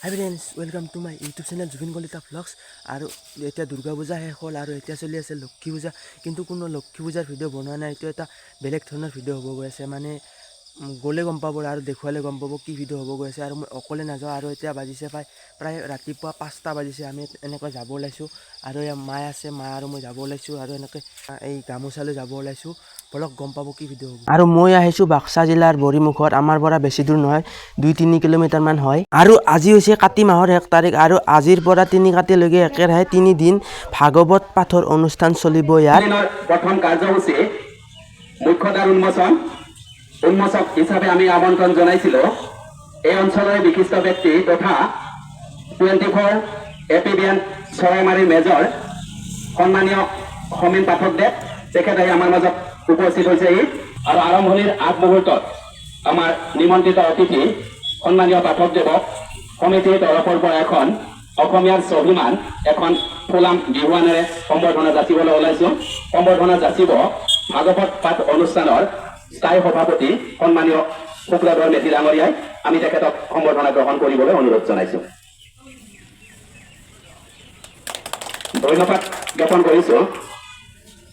Hi friends, welcome to my YouTube channel Zubeen Kalita vlogs. আৰু এতিয়া দুৰ্গা পূজা শেষ হ'ল আৰু এতিয়া চলি আছে লক্ষী পূজা। কিন্তু কোনো লক্ষী পূজাৰ ভিডিঅ' বনোৱা নাই। এইটো এটা বেলেগ ধৰণৰ ভিডিঅ' হ'ব গৈ আছে। মানে গ'লে গম পাব আৰু দেখুৱালে গম পাব কি ভিডিঅ' হ'ব গৈ আছে। আৰু মই অকলে নাযাওঁ। আৰু এতিয়া বাজিছে প্ৰায় প্ৰায় ৰাতিপুৱা 5টা বাজিছে। আমি এনেকৈ যাব ওলাইছোঁ আৰু এয়া মায়ে আছে, মা আৰু মই যাব ওলাইছোঁ আৰু এনেকৈ এই গামোচালৈ যাব ওলাইছোঁ। বলক, গম পাব কি ভিডিঅ' হ'ব। আৰু মই আহিছোঁ বাক্সা জিলাৰ বৰিমুখত। আমাৰ পৰা বেছি দূৰ নহয়, 2-3 কিলোমিটাৰমান হয়। আৰু আজি হৈছে কাতি মাহৰ 1 তাৰিখ আৰু আজিৰ পৰা 3 কাতিলৈকে একেৰাহে 3 দিন ভাগৱত পাঠৰ অনুষ্ঠান চলিব ইয়াত। দিনৰ প্ৰথম কাৰ্যসূচী মুখ্যদ্বাৰ উন্মোচন। উন্মোচক হিচাপে আমি আমন্ত্ৰণ জনাইছিলো এই অঞ্চলৰে বিশিষ্ট ব্যক্তি তথা 24 এপিবিএন চৰাইমাৰীৰ মেজৰ সন্মানীয় সমীন পাঠকদেৱ। তেখেত আহি আমাৰ মাজত উপস্থিত হৈছেহি আৰু আৰম্ভণিৰ আগমুহূৰ্তত আমাৰ নিমন্ত্ৰিত অতিথি সন্মানীয় পাঠকদেৱক সমিতিৰ তৰফৰ পৰা এখন অসমীয়াৰ স্বাভিমান এখন ফুলাম বিহুৱানেৰে সম্বৰ্ধনা যাচিবলৈ ওলাইছো। সম্বৰ্ধনা যাচিব ভাগৱত পাঠ অনুষ্ঠানৰ স্থায়ী সভাপতি সন্মানীয় শুক্লধৰ মেধি ডাঙৰীয়াই। আমি তেখেতক সম্বৰ্ধনা গ্ৰহণ কৰিবলৈ অনুৰোধ জনাইছো। ধন্যবাদ জ্ঞাপন কৰিছো।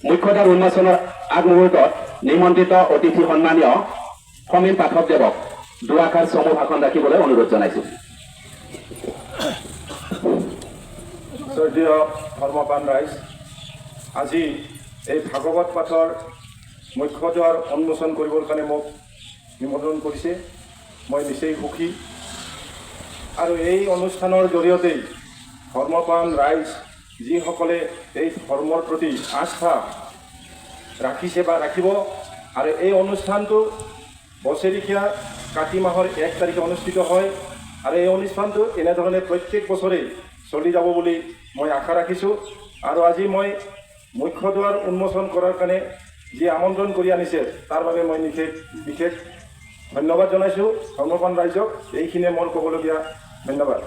মুখ্যদ্বাৰ উন্মোচনৰ আগমুহূৰ্তত নিমন্ত্ৰিত অতিথি সন্মানীয় সমীন পাঠকদেৱক দুআষাৰ চমু ভাষণ ৰাখিবলৈ অনুৰোধ জনাইছো। শ্ৰদ্ধেয় ধৰ্মপ্ৰাণ ৰাইজ, আজি এই ভাগৱত পাঠৰ মুখ্যদ্বাৰ উন্মোচন কৰিবৰ কাৰণে মোক নিমন্ত্ৰণ কৰিছে। মই নিচেই সুখী আৰু এই অনুষ্ঠানৰ জৰিয়তেই ধৰ্মপ্ৰাণ ৰাইজ, যিসকলে এই ধৰ্মৰ প্ৰতি আস্থা ৰাখিছে বা ৰাখিব আৰু এই অনুষ্ঠানটো বছেৰেকীয়া কাতি মাহৰ 1 তাৰিখে অনুষ্ঠিত হয় আৰু এই অনুষ্ঠানটো এনেধৰণে প্ৰত্যেক বছৰেই চলি যাব বুলি মই আশা ৰাখিছোঁ। আৰু আজি মই মুখ্যদ্বাৰ উন্মোচন কৰাৰ কাৰণে যি আমন্ত্ৰণ কৰি আনিছে, তাৰ বাবে মই বিশেষ বিশেষ ধন্যবাদ জনাইছোঁ ধৰ্মপ্ৰাণ ৰাইজক। এইখিনিয়ে মোৰ ক'বলগীয়া। ধন্যবাদ।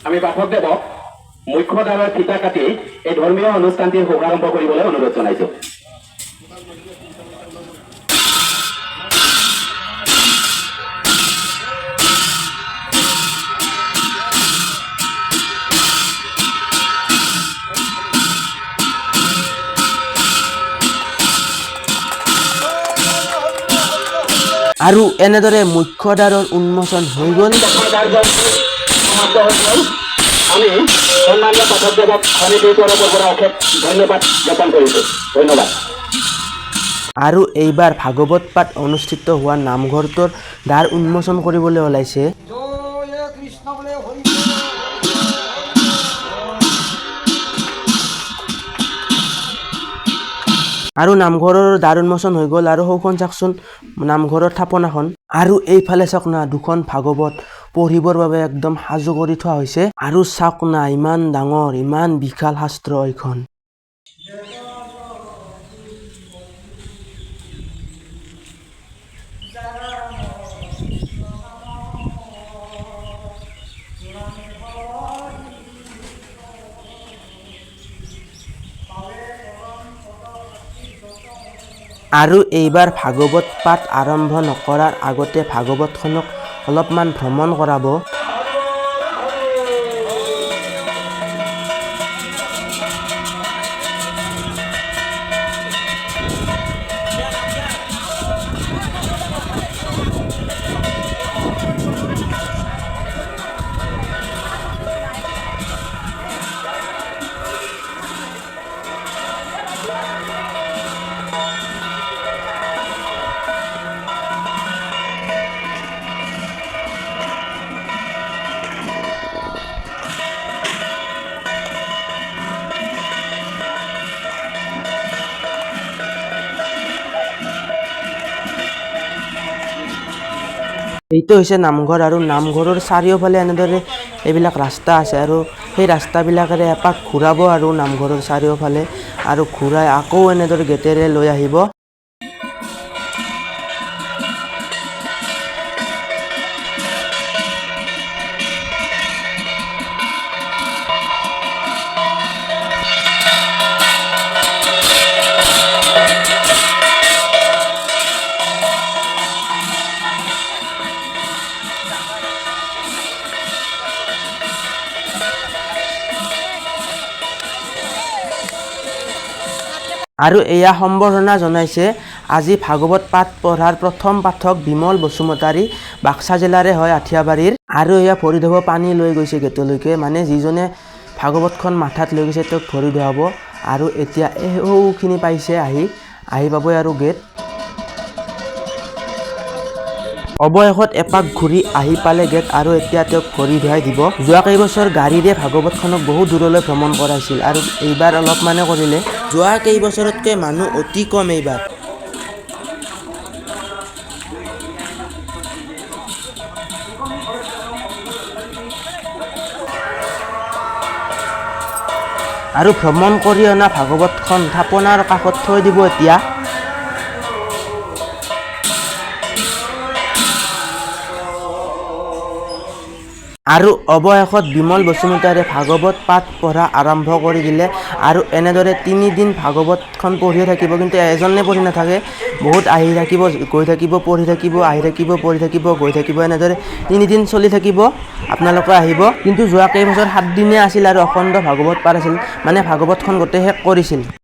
আমি পাঠকদেৱক মুখ্যদ্বাৰৰ ফিটা কাটি এই ধৰ্মীয় অনুষ্ঠানটিৰ শুভাৰম্ভ কৰিবলৈ অনুৰোধ জনাইছো। আৰু এনেদৰে মুখ্যদ্বাৰৰ উন্মোচন হৈ গ'ল। প্ৰথম কাৰ্যসূচী সমাপ্ত হৈ গ'ল। আমি সন্মানীয় পাঠকদেৱক সমিতিৰ তৰফৰ পৰা অশেষ ধন্যবাদ জ্ঞাপন কৰিছো। ধন্যবাদ। আৰু এইবাৰ ভাগৱত পাঠ অনুষ্ঠিত হোৱা নামঘৰটোৰ দ্বাৰ উন্মোচন কৰিবলৈ ওলাইছে। জয় কৃষ্ণ বোলে হৰি। আৰু নামঘৰৰ দ্বাৰ উন্মোচন হৈ গ'ল। আৰু সৌখন চাওকচোন, নামঘৰৰ থাপনাখন। আৰু এইফালে চাওক না, দুখন ভাগৱত পঢ়িবৰ বাবে একদম সাজু কৰি থোৱা হৈছে। আৰু চাওক না, ইমান ডাঙৰ, ইমান বিশাল শাস্ত্ৰ এইখন। আৰু এইবাৰ ভাগৱত পাঠ আৰম্ভ নকৰাৰ আগতে ভাগৱতখনক অলপমান ভ্ৰমণ কৰাব। এইটো হৈছে নামঘৰ আৰু নামঘৰৰ চাৰিওফালে এনেদৰে এইবিলাক ৰাস্তা আছে আৰু সেই ৰাস্তাবিলাকেৰে এপাক ঘূৰাব আৰু নামঘৰৰ চাৰিওফালে আৰু ঘূৰাই আকৌ এনেদৰে গেটেৰে লৈ আহিব। আৰু এয়া সম্বৰ্ধনা জনাইছে আজি ভাগৱত পাঠ পঢ়াৰ প্ৰথম পাঠক বিমল বসুমতাৰী, বাক্সা জিলাৰে হয়, আঠিয়াবাৰীৰ। আৰু এয়া ভৰি ধুব পানী লৈ গৈছে গেটলৈকে, মানে যিজনে ভাগৱতখন মাথাত লৈ গৈছে তেওঁক ভৰি ধুৱাব। আৰু এতিয়া এইখিনি পাইছে আহি, আহি পাবই আৰু গেট। অৱশেষত এপাক ঘূৰি আহি পালে গেট আৰু এতিয়া তেওঁক ভৰি ধুৱাই দিব। যোৱা কেইবছৰ গাড়ীৰে ভাগৱতখনক বহু দূৰলৈ ভ্ৰমণ কৰাইছিল আৰু এইবাৰ অলপমানে কৰিলে। যোৱা কেইবছৰতকৈ মানুহ অতি কম এইবাৰ। আৰু ভ্ৰমণ কৰি অনা ভাগৱতখন থাপনাৰ কাষত থৈ দিব এতিয়া। আৰু অৱশেষত বিমল বসুমতাৰীয়ে ভাগৱত পাঠ পঢ়া আৰম্ভ কৰি দিলে। আৰু এনেদৰে তিনিদিন ভাগৱতখন পঢ়িয়ে থাকিব, কিন্তু এজনে পঢ়ি নাথাকে, বহুত আহি থাকিব, গৈ থাকিব, পঢ়ি থাকিব, আহি থাকিব, পঢ়ি থাকিব, গৈ থাকিব, এনেদৰে তিনিদিন চলি থাকিব। আপোনালোকে আহিব। কিন্তু যোৱা কেইবছৰ 7 দিনীয়া আছিল আৰু অখণ্ড ভাগৱত পাঠ আছিল, মানে ভাগৱতখন গোটেই শেষ কৰিছিল।